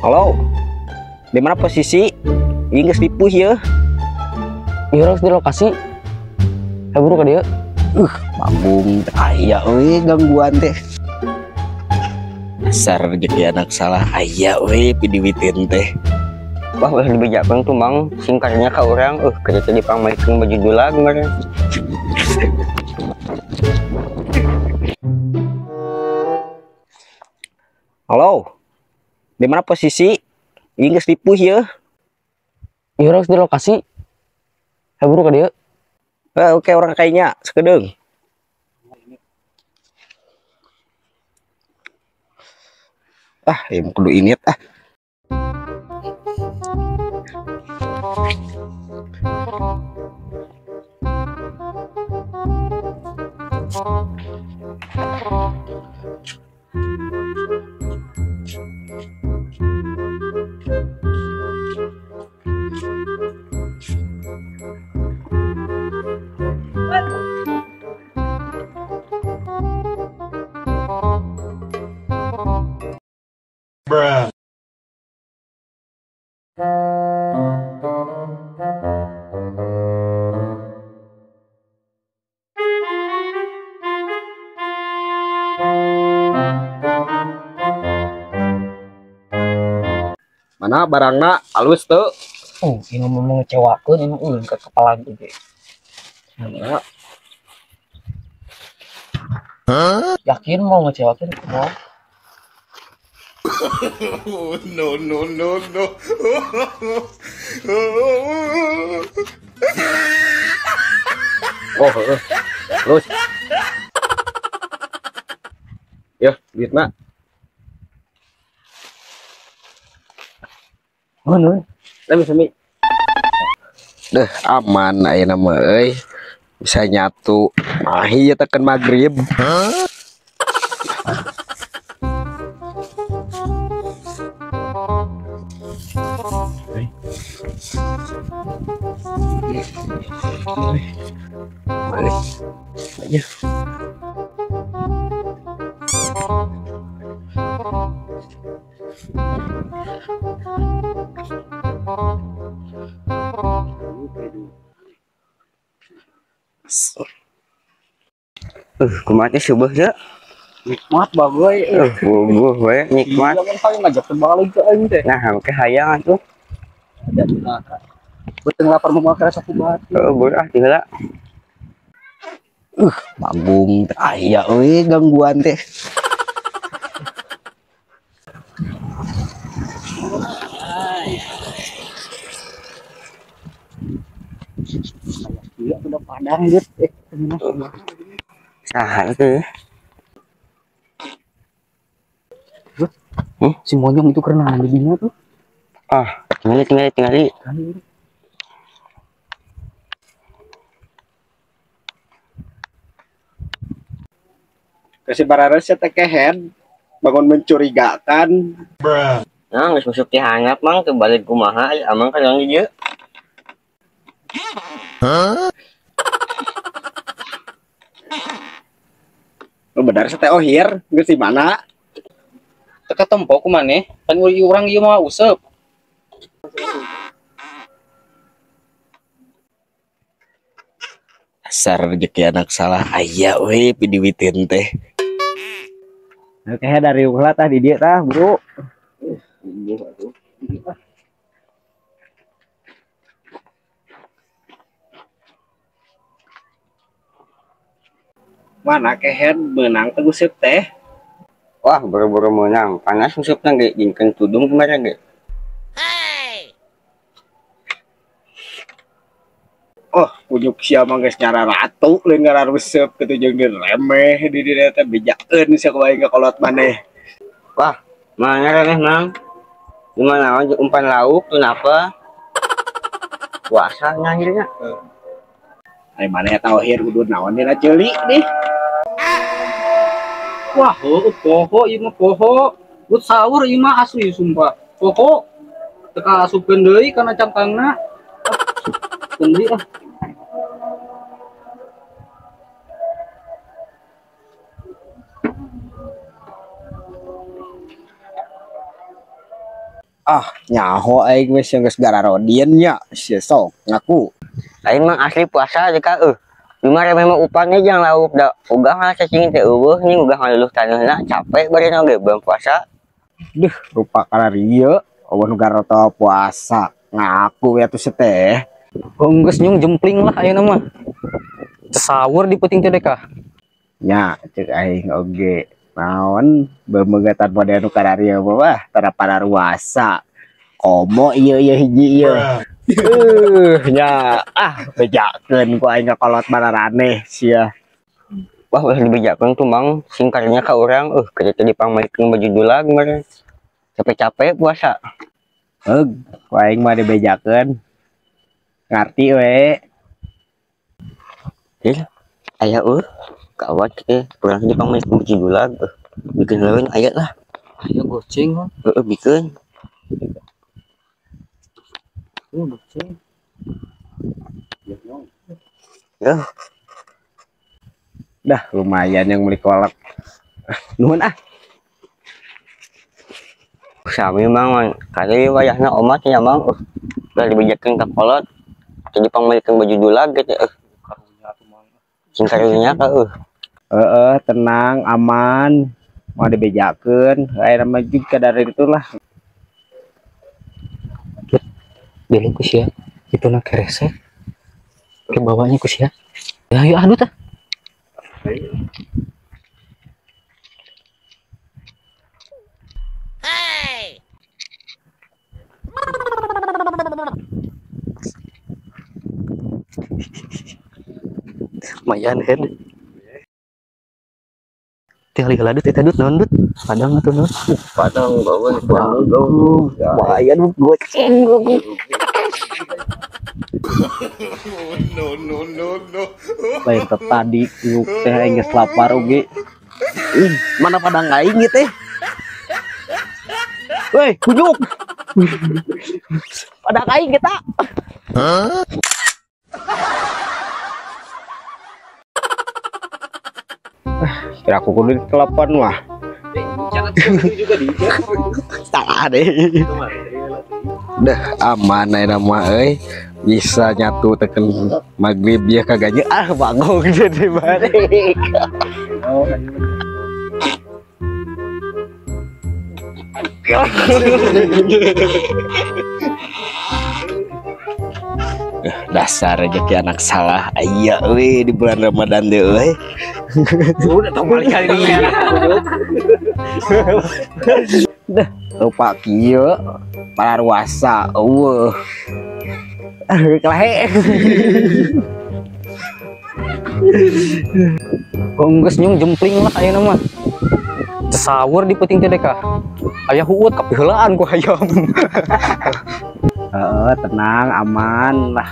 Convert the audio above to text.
Halo. Di mana posisi? Ieu geus dipuh yeuh. Ieu harus di lokasi. Buru ka dieu. Manggung aya euy gangguan teh. Dasar rezeki anak salah aya euy pidiwitin teh. Wah, ulah dibejakeun tuh Mang, singkatnya ka urang, kerja teh dipangmalikeun baju dulag kemarin. Halo. Di mana posisi? Ieu geus dipuh yeuh. Ieu harus di lokasi. Buru ka dieu. Oke, orang kayaknya sekedeung. Ah, ya kudu init ah. Bruh. Mana barangna alus tuh? Oh, ini mau mengecewakan ini ulun ke kepala gede. Mana? Huh? Yakin mau ngecewakan semua? Oh, no no no no. Oh, terus. Ya, duitna. Oh, nun. Sami. Deh, aman ayeuna mah euy. Bisa nyatu. Mahi ya tekan magrib. Huh? Aja. Kumaha teh subuh teh? Nikmat bagoy. Bubuh we nikmat. Iya kan paling ngajak terbalik ke aing teh. Nah, engke hayang atuh. Beteng lapar mau makan satu batu. Heeh, ti heula. Manggung aya euy gangguan teh. Iya udah padang gitu. Saha itu? Si monyong itu karena jadinya tuh. Ah, tinggali. Kasih barares teh kehen bangun mencurigakan. Bruh. Nah, geus masuk ti hangat mang teu balik kumaha amang ka yang dieu. Huh? Oh, benar teh ohir geus di mana? Teka tempo ku maneh, pan urang ieu mah useup. Dasar rezeki anak salah aya euy pidiwitin teh. Oke, dari ulah tah di dieu tah, Bro. Mana kehen menang teh useup teh? Wah, boro-boro menang. Panas usupna ge jingkeun tudung kemarin ge. Hey. Oh, kunyuk sia mah geus nyara ratu lain ngaran useup kitu jeung diremeh di dieu teh bejakeun sia kumaha ka kolot maneh. Wah, mana remeh Mang? Gimana naon umpan lauk kenapa? Puasa ngahirnya. Ai maneh eta ohir kudu naon dina ceuli dih. Wah, poho ieu mah poho. Gut sahur ieu mah asli sumpah. Poho. Teka asupkeun deui kana cangkangna. Deui ah. Ah, nyaho aing geus geus gararodieun nya, sia sok ngaku. Aing mah asli puasa aja ka eueuh. Lima remeh mah upannya jang lauk da ogah mah cacing teh eueuh nih ogah ngaluluh taneuhna capek barena oge bulan puasa. Duh, rupa kararieu eueuh nu garoto puasa. Ngaku we atuh teh. Oh, geus nyung jempling lah ayeuna mah. Sahur di peuting teh deka. Nya cek aing oge. Naon bemeugatan model nu kararieu mah tara pararuasa. Komo ieu ieu hiji ieu. Nya ah bejakeun ku aing ka kolot mararaneh sia. Wah, ulah dibejakeun tuh Mang, sing karunya ka urang keur teh dipangmalikeun baju dulag meureun. Capek-capek puasa. Heug, ku aing mah dibejakeun. Ngarti we. Ih, aya eueuh. Kawat teh urang dipangmalikeun baju dulag bikeun leuweung aya lah. Aya goceng mah. Heeh, bikeun. Goceng. Ya. Dah lumayan yang beli kolak. Nuhun ah. Sami Mang, kali wayahna omat nya Mang. Ulah dibejakeun ka kolot. Jadi pangmalikeun baju dulag gitu. Sing karunya ka eueuh. Heeh, tenang, aman. Mau dibejakeun, aya mah juga dari itulah. Beli ku sia, itu na keresek. Ke bawahnya ku sia. Ya ayo anu tah. Hey. Lumayan head. Teh heula dut eta dut naon dut? Padang atuh naon? Padang bawa padang. Lumayan goceng. No no no no. Lain tadi yuk teh aing geus lapar oge. Ih, mana padang aing ieu teh? Woi, kunyuk. Padang aing kita. Hah? Kira aku kudu telepon mah. Salah deh. Dah aman aya mah euy. Bisa nyatu teken magrib ya kagaknya ah bangun jadi balik. Dasar rezeki anak salah aya euy di bulan Ramadan deh euy. Udah tong balik kali ini. Dah lupa kieu pararuasa eueuh. Kelahe. Oh, geus nyung jempling lah ayeuna mah. Sahur di peuting teh deka. Aya huut kapiheulaan ku hayam. Heeh, tenang, aman lah.